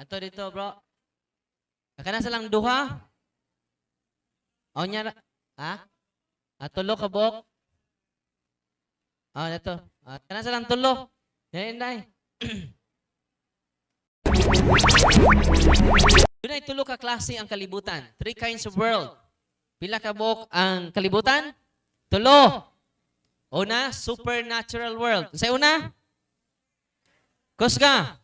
Ato dito, bro. Kana sa lang duha. O nya, ha? Ah, tulo ka buok. Ah, dito. Ah, kana sa lang tulo. Yan, inday. Dunay tulo ka klase ang kalibutan. Three kinds of world. Pila ka buok ang kalibutan? Tulo. Una, supernatural world. Sa una? Kusga.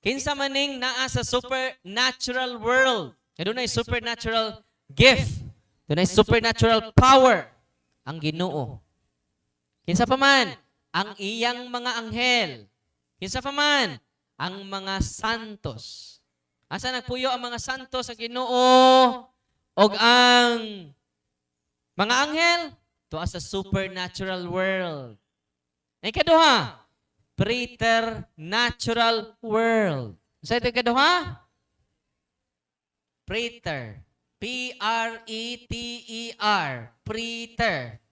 Kinsa maning naa sa supernatural world? Kaya dunay supernatural gift. Dunay supernatural power ang Ginoo. Kinsa pa man? Ang iyang mga anghel. Kinsa pa man? Ang mga santos. Asa nagpuyo ang mga santos sa Ginoo og ang mga anghel? Tuwa sa supernatural world. Ay kaduha, preternatural world. Sa ito kaduha? Preter. Preter. Preter.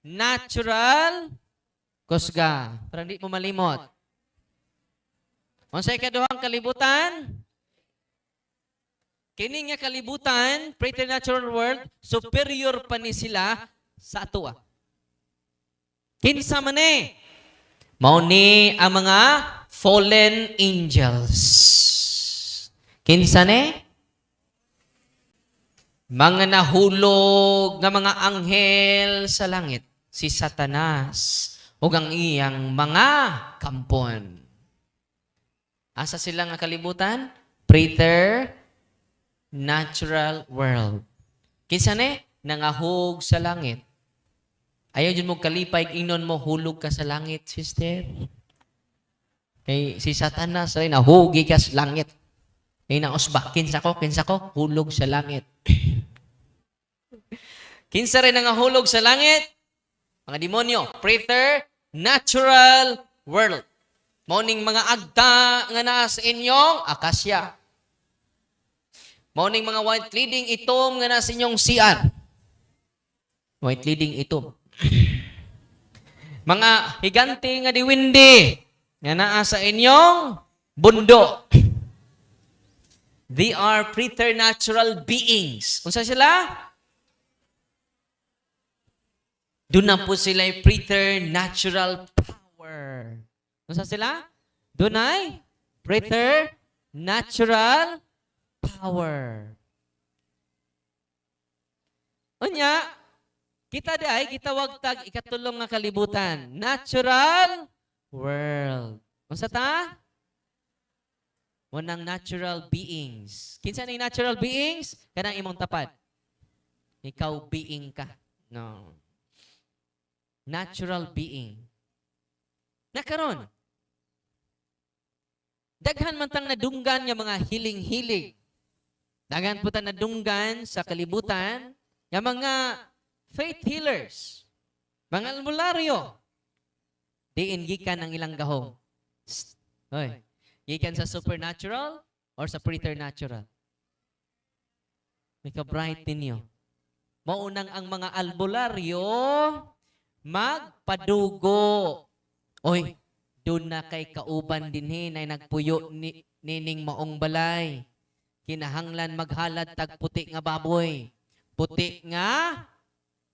Natural. Kusga. Parang di mo malimot. Unsay kaduhang kalibutan? Kini nga kalibutan, preternatural world, superior pa ni sila sa atoa. Kinsa man eh? Mao ni ang mga fallen angels. Kinsa ni? Mga nahulog nga mga anghel sa langit, si Satanas ug ang iyang mga kampon. Asa sila nga kalibutan? Preternatural world. Kinsa ni? Nangahug sa langit. Ayaw jud mo kalipay ingnon mo hulog ka sa langit, sister. Kay si Satanas ay nahugi ka sa langit. Kay nausba, kinsa ko, hulog sa langit. Kinsa rin nangahulog sa langit? Mga demonyo, preternatural world. Mao ning mga agta nga naa sa inyong akasya. Mao ning mga white leading itom nga naa sa inyong CR. White leading itom. Mga higante nga diwindi nga naa sa inyong bundo. They are preternatural beings. Unsa sila? Doon na po sila preternatural power. Unsa sila? Dunay preternatural power. Unya, kita di ay gitawag tag ikatulong nga kalibutan, natural world. Unsa ta? Munang natural beings. Kinsa ning natural beings? Kanang imong tapad. Ikaw being ka. No. Natural being. Nakaron. Daghan man tang nadunggan nga mga hiling-hilig. Daghan po ta nadunggan sa kalibutan nga mga faith healers, mga albularyo. Diin gikan ang ilang gahom? Psst. Hoy. Gikan sa supernatural or sa preternatural? May ka-bright ninyo. Maunang ang mga albularyo magpadugo. Oy, doon na kay kauban dinhi na nagpuyo ni, nining maong balay. Kinahanglan maghalad tag puti nga baboy. Puti nga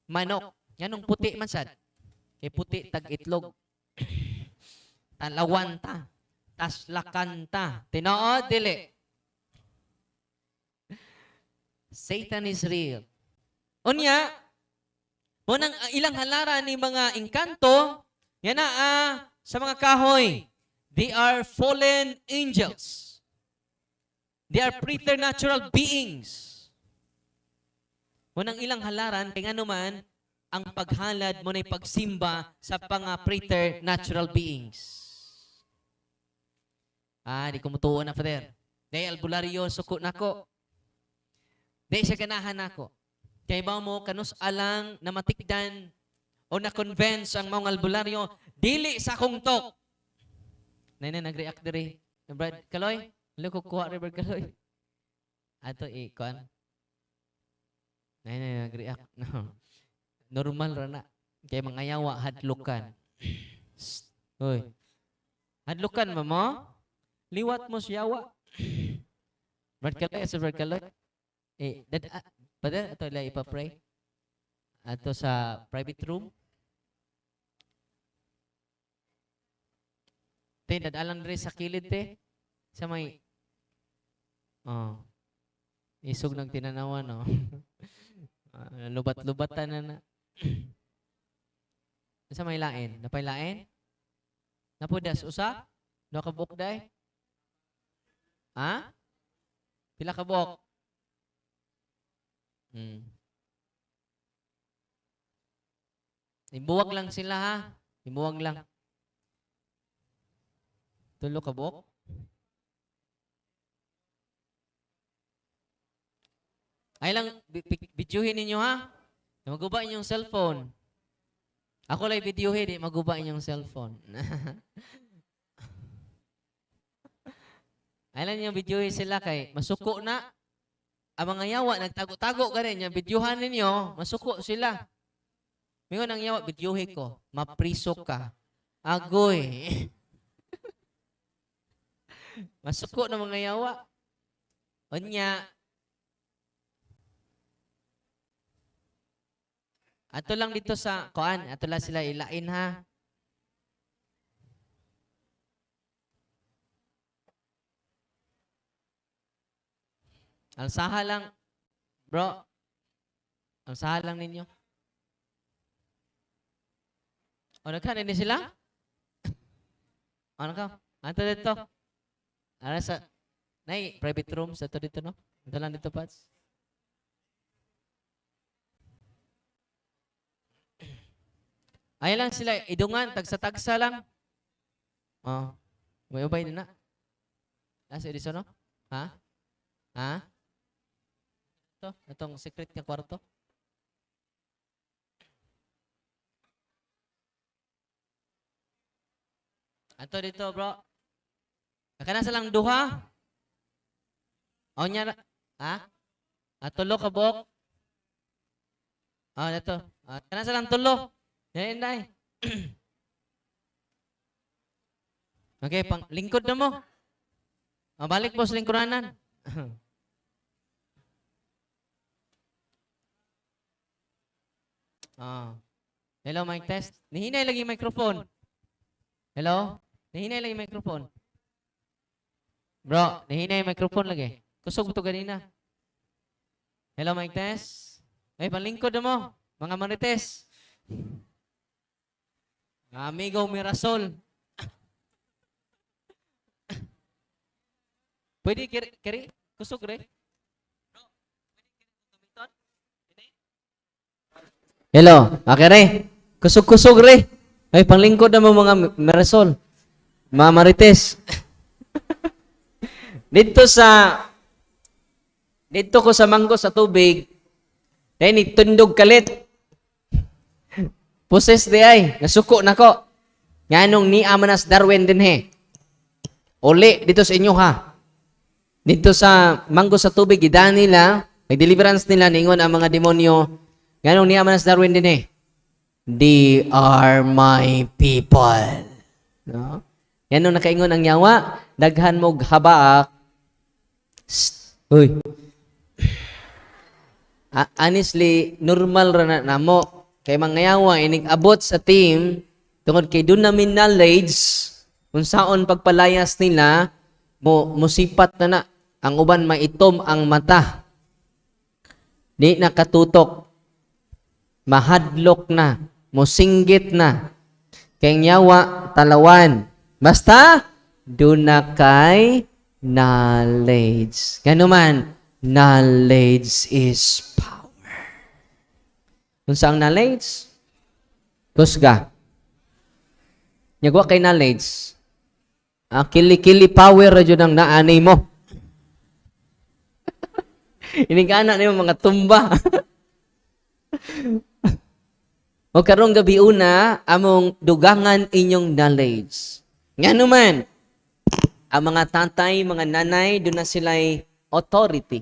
manok. Nganong puti man sad? Kay puti tag itlog. Talawan ta. Taslakan ta. Tinuod dili? Satan is real. Unya, mo nang ilang halaran ni mga engkanto, yan na sa mga kahoy. They are fallen angels. They are preternatural beings. Mo nang ilang halaran, kay ngano man, ang paghalad mo na'y pagsimba sa mga preternatural beings. Ah, di ko mutuo na, Father. Dahil albularyo, suko nako. Di siya ganahan nako. Kay ba mo, kanus alang na matikdan o na-convince ang mga albularyo, dili sa akong tok. Nay na nag-react diri. Brad Kaloy, lo ko kuha ri Brad Kaloy. Ato i kuan. Nay na nag-react. No. Normal ra na. Kay mga yawa hadlukan. Shh. Hoy. Hadlukan mo mo? Liwat mo siya wa. Brad Kaloy, sa Brad Kaloy. Eh, dad, ah, brother, ato ila ipa-pray. Ato sa private room. Te, dadalang diri sa kilid, te. Sa may, oh, isog ng tinanawan, no? Ah, lubat-lubatan na na. Sa may lain? Napay lain? Napudas usa? Duha ka buok day? Ha? Pila ka buok? Ibuwag lang sila ha. Ibuwag lang. Tulo ka buok? Ay lang, videohin ninyo ha. Maguba inyong cellphone. Ako lang videohin, di maguba inyong cellphone. Ay lang inyong videohin sila kay masuko na. Ang mga yawa, nagtago-tago ka rin. Yung videohan ninyo, masuko sila. Mingon ang yawa, videohin ko. Mapriso ka. Agoy. Masuko na mga yawa. Unya, ato lang dito sa kuan, ato lang sila ilain ha. Alsaha lang, bro. Alsaha lang ninyo. O, nagkanin ni sila? Ano ka? Anto dito? Ara sa, nay, private room sa to dito, no? Ito lang dito, Pats. Ay lang sila, idungan, tagsa-tagsa lang. Oh, may ubay na na. Nasa dito, no? Ha? Ha? Ito, itong secret nga kwarto. Ato dito, bro. Kana sa lang duha. O nya, ha? Tulo ka buok. Ah, dito. Ah, kana sa lang tulo. Yan, inday. Okay, pang lingkod na mo. Ah, balik po sa lingkuranan. Ah. Hello, mic test. Nihinay lagi yung microphone. Hello? Nihinay lagi yung microphone. Bro, nihinay yung microphone lagi. Kusog to ganina. Hello, mic test. Ay, panlingkod na mo. Mga marites. Amigo Mirasol. Pwede kiri, kiri? Kusog re. Hello, okay re. Kusog-kusog re. Ay, panglingkod na mo mga Mirasol. Mga marites. Dito ko sa manggo sa tubig, dahil ni tundog kalit. Poses di ay, nasuko na ko. Nganong ni Amanas Darwin din he. Uli dito sa inyo ha. Dito sa manggo sa tubig, gidaan nila, may deliverance nila, ningon ang mga demonyo. Nganong ni Amanas Darwin din he. They are my people. No? Yan nung nakaingon ang yawa, daghan mog habaak. Shh. Uy. Honestly, normal ra na namo. Kay mga yawa, inig abot sa team, tungod kay doon namin knowledge, kung saon pagpalayas nila, musipat na na. Ang uban maitom ang mata. Di na katutok. Mahadlok na. Musinggit na. Kay ang yawa, talawan. Basta, doon na kay knowledge. Ganuman, knowledge is power. Kung saan knowledge? Kusga. Nyagwa kay knowledge. Ang kili-kili power ra jud ang naanay mo. Inigana nimo mga tumba. O karong gabi una, among dugangan inyong knowledge. Ngano man, ang mga tatay, mga nanay, doon na sila'y authority.